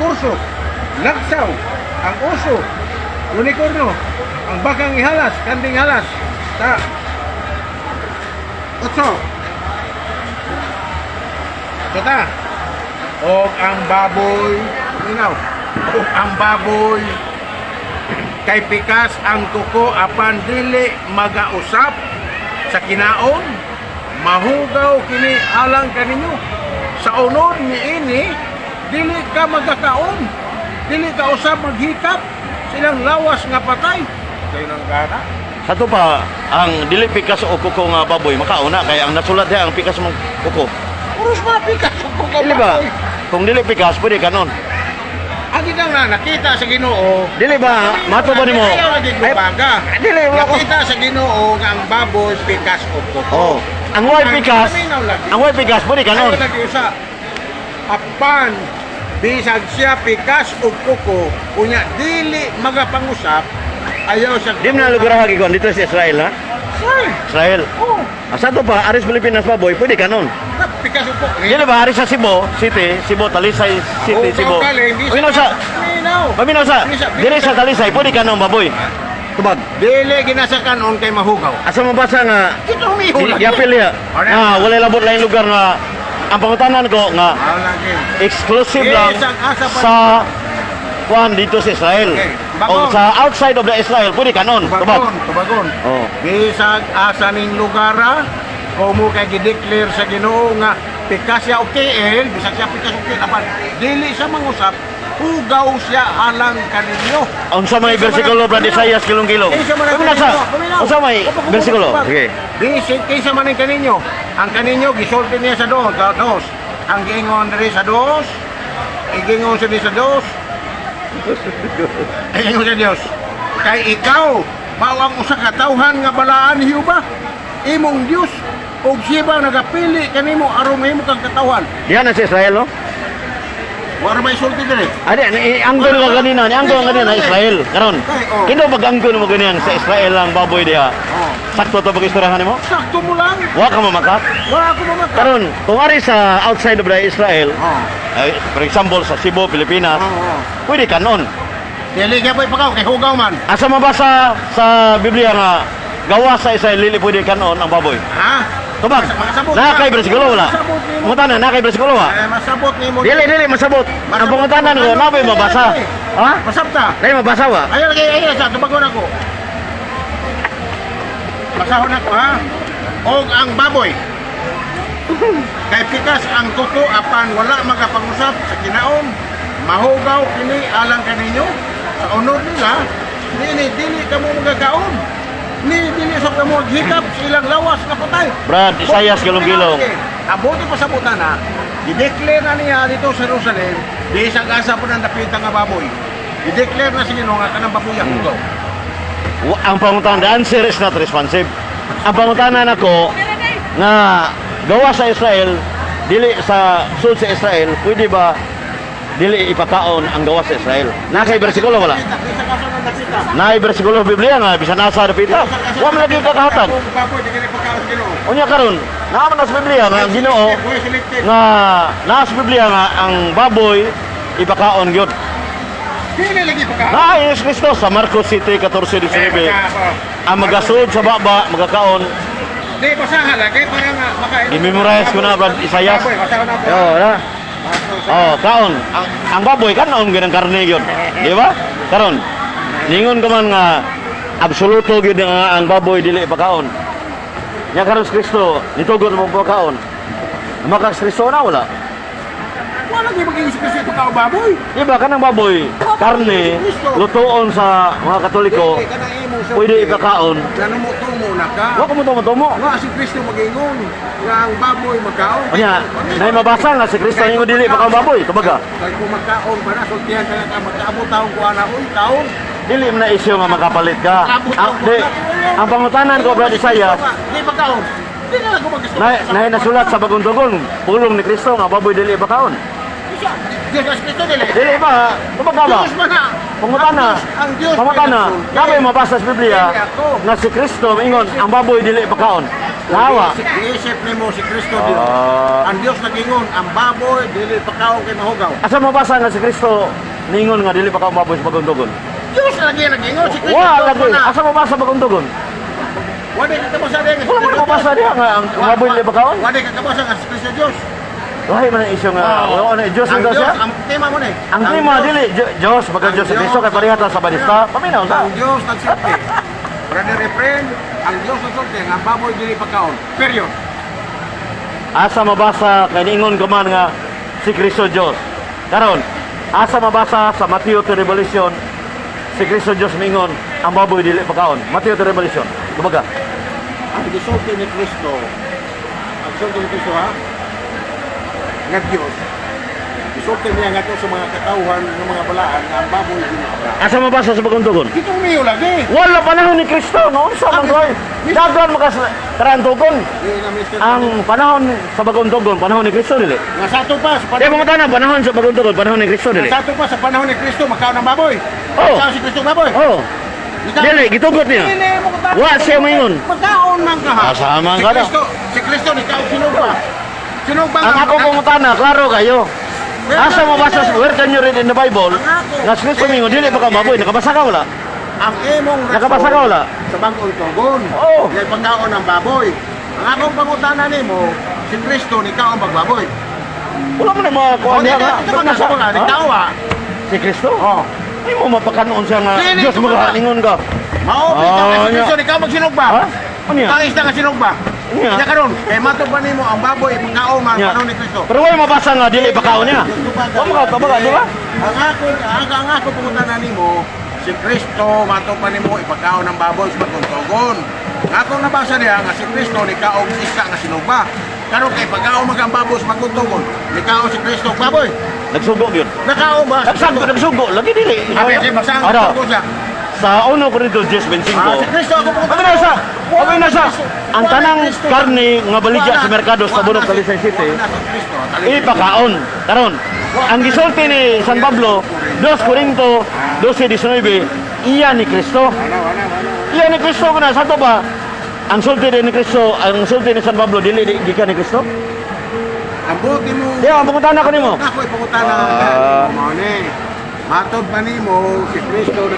Ang urso, lagsaw, ang oso, unicorno, ang bakang ihalas, kanding halas. Ta. Otso. Otso ta. Og ang baboy, minaw. Og ang baboy kay pikas ang kuko apan dili magausap sa kinaon, mahugaw kini alang kaninyo. Sa unod niini dili ka magakaon, dili ka usab maghikap silang lawas nga patay. Kayo nang gana. Sa to pa, ang dili pikas o kuko nga baboy makauna kay ang nasulat diha ang pikas mong kuko. Puros mga pikas ang kuko. Dili ba? Kung dili pikas pwede kanon. Ang gitang na nakita sa Ginoo. Dili ba? Mato ba nimo? Ayaw lagi Ay, gubaga. dili mo ako. Nakita sa Ginoo nga ang baboy pikas o kuko. Oh, ang way pikas, Paminaw lagi. ang way pikas pwede kanon. Ayaw lagi usa. Apan bisag siya pikas o kuko, unya dili magapangusap, ayaw siya. Di mo na lugar hagi kon dito sa Israel ha? Sorry. Israel. Oh, Asa to pa aris Pilipinas baboy pwede kanon. na pikas o kuko. Dili ba aris sa Cebu City, Cebu Talisay City, Cebu. Paminaw sa. Paminaw. Paminaw sa. Dili sa Talisay pwede kanon baboy. Tubag. Dili ginasa kanon kay mahugaw. Asa mabasa nga Kito humiho lagi. Yapil niya. Ah, walay labot laing lugar nga ang pangutanan ko nga Ah, lagi. exclusive lang Isang asa pa- sa kuan dito sa Israel. Okay. O Bagon. sa outside of the Israel, pwede kanon. Tubag. Tubagon, tubagon. Oh. Bisag asa ning lugara, como kay gideclare sa Ginoo nga pikas siya og tiil, bisag siya pikas og tiil apan dili siya mangusap, hugaw siya alang kaninyo. Unsa may bersikulo, Brad Isaias kilong-kilong? Kinsa man ang Paminaw sa. kaninyo? Paminaw. Unsa may Opo, bersikulo? opo. Sige. Bisig kinsa man ang kaninyo? Ang kaninyo gisulti niya sa dos, sa dos. Ang giingon diri sa dos, igingon sa diri sa dos. Ingon sa Dios. Kay ikaw mao ang usa ka tawhan nga balaan ni Jehova, imong Dios, ug siya ba nagapili kanimo aron mahimo kang katawhan. Diyan na sa Israel, no? Wala may sulti diri. Ani, anggon ka kanina, ni anggon ka kanina Israel. Karon. Okay, oh. Kino pag anggon mo ganyan sa Israel ang baboy diha. Oh. Sakto to pag-istoryahan nimo? Sakto mo lang. Wa ka mamakat. Wala ako mamaka. Karon, kung ari sa outside of the Israel, Oh. ay, for example sa Cebu, Pilipinas, Oh, oh. pwede kanon. Dili kay pakaw kay hugaw man. Asa mabasa sa Biblia nga gawa sa Israel dili pwede kanon ang baboy? Ha? Tubag. Makasabot Na ka. kay bersikulo wala? Masabot nimo. Mutana na kay bersikulo wa? Eh, masabot nimo. Dili dili masabot. Ang pangutanan ko na mabasa? Ha? Masabta. Dili mabasa wa? Ayaw lagi, ayaw sa tubagon ako. Basahon ako ha. Og ang baboy. Kay pikas ang kuko apan wala magapangusap sa kinaon, mahugaw kini alang kaninyo. Sa unod nila, nini dili kamo magakaon. Ni dili sa kamo maghikap sa ilang lawas nga patay. Brad, Isaias gilong-gilong. Abote pa sa buta na, gideclare na niya dito sa Jerusalem, di sa asa po ng dapita nga baboy. Gideclare na sa Ginoo nga kanang baboy ang hugaw. Ang pangutana, the answer is not responsive. Ang pangutana nako nga gawa sa Israel, dili sa sud sa Israel, pwede ba dili ipakaon ang gawa sa Israel? Na kay bersikulo wala? Di sa asa ng dapita. Naay bersikulo sa Biblia nga bisan asa dapita. Wa man lagi kakahatag. Kung baboy di kini pagkaon sa Ginoo. Unya karon, naa man na sa Biblia nga ang Ginoo Boy selected. nga naa sa Biblia nga ang baboy ipakaon gyud. Dili lagi pagkaon. Naa Yesus Kristo sa Marcos City 14:19. Ang magasud sa baba magakaon. Di basahan lagi para nga makain. Gimemorize ko na, Brad Isaias. Baboy, basahan na po. Yo, na. Oh, kaon. Ang baboy kanon gyud ang karne gyud. Di ba? Karon. Ningon ko man nga absoluto gyud nga ang baboy dili ipakaon. Nya karon si Kristo nitugot mo pakaon. Maka si Kristo na wala. Wala lagi maging si Kristo pagkaon baboy. Di ba kanang baboy karne lutoon sa mga Katoliko Dili, kanang imong sulti. pwede ipakaon. Ngano mo tumo na ka. Wa ko mo tumo. Nga si Kristo magingon nga ang baboy magkaon. Unya, nay mabasa nga si Kristo ningon dili pakaon baboy, tubaga. Kay kung magkaon pa na sultihan ka na ka magkaabot taong kuha na uy taon. Dili man na isyu nga makapalit ka. Ang, di, ang pangutanan ko, Brad Isaias, Di pagkaon. Di na lang ko mag-gusto. na, na nasulat sa Bagong Tugon, pulong ni Kristo nga baboy dili ipakaon. Diyos Kristo dili. Dili ba? Tubaga ba? Diyos man na. Pangutana, Ang Diyos pangutana, may nagsulti. nabay mabasa sa Biblia Dili ako. nga si Kristo maingon ang baboy dili ipakaon. Lawa. Giisip nimo si Kristo Dios. Ah. Ang Dios nagingon, ang baboy dili pakaon kay mahugaw. Asa mabasa nga si Kristo ningon nga dili pakaon baboy sa Bagong Tugon? Dios lagi nagingon si Kristo. Wa Dios lagi. na. Asa mabasa Bagong Tugon? Wala ka kabasa diha nga si Wala man Kristo mabasa Dios. diha nga ang baboy dili pakaon. Wala ka kabasa nga si Kristo Dios. Lahi man ang isyu nga wala na Dios Ang daw Dios, siya. ang tema mo ni. Ang tema dili Dios baga Ang Dios sa Kristo kay pareha ta sa Badista. Paminaw sa. Ang Dios nagsulti. Brother Efren, ang Dios nagsulti nga ang baboy dili pakaon. Period. Asa mabasa kay niingon ka man nga si Kristo Dios. Karon, asa mabasa sa Mateo to Revelation si Kristo Dios mingon ang baboy dili pakaon. Mateo to Revelation. Kumbaga, Ang gisulti ni Kristo, ang gisulti ni Kristo ha, nga Dios, gisulti niya nga sa mga katawhan ng mga balaan nga ang baboy dili pakaon. Asa mabasa sa Bagong Tugon? Dito umiyo lagi. Wala panahon ni Kristo, no? Unsa man koy? Daghan makas tarantugon. Di na Mr. Ang panahon sa Bagong Tugon, panahon ni Kristo dili. Nga sa ato pa, sa Di panahon, mo na panahon sa Bagong Tugon, panahon ni Kristo dili. nga sa ato pa sa panahon ni Kristo, makaon ang baboy. Oh. Makaon si Kristo ang baboy. Oh, Ikaw- dili gitugot niya. Dili mo ka Wa siya maingon. Magkaon man ka ha. Ah, sama si ka na. Kristo, si Kristo ni kaon sinugba. Sinugba Ang ako pangutana, klaro kayo. Asa mabasa sa where can you read in the Bible? Nga si Kristo mingon dili pa ka maboy, nakabasa ka wala? Ang imong rason Nakabasa ka wala? sa Bagong Tugon. Oo. Yung pagkaon ng baboy. Ang akong pangutana nimo, si Kristo ni kaon bagbaboy. Wala mo na makakuha niya nga. Ito ba ka ni Ha? tao ah. Si Kristo? Oh. Ay mo mapakanoon siya nga Dili, Diyos ito ba? maganingon ka. Mao bitaw Ah, kay si nya. Kristo ni kaon magsinugba. Ha? Ano yan? Ang isda nga sinugba. Nya. Nya karon, kay mato pa nimo ang baboy pagkaon man Nya. panahon ni Kristo. Pero wala mabasa nga dili pakaon niya. Wa makatabaga, di ba? Ang ako pangutana nimo, si Kristo mato pa nimo ipagkaon ng baboy sa Bagong Tugon. Ang akong nabasa niya nga si Kristo ni kaog isa nga sinugba. Karon kay pagkaon mag ang baboy sa Bagong Tugon, ni kaon si Kristo og baboy. Nagsugo yun. Nakaon ba? Nagsugo, nagsugo. Lagi dili. Abi, di basa ang Ano? sugo siya. Sa 1 Corinto 10:25. Ah, si Kristo ako Abi na sa, abi na sa. Ang tanang karne nga baligya sa merkado sa Bunok, Talisay City, ipakaon. Karon, ang gisulti ni San Pablo, 2 Corinto 12:19, iya ni Kristo. Iya ni Kristo kuna sa to ba? Ang sulti din ni Kristo, ang sulti ni San Pablo dili gikan ni Kristo? Ang buti mo. Di ang pangutana ko nimo. Ako ipangutana mo ni. Matod pa nimo si Kristo.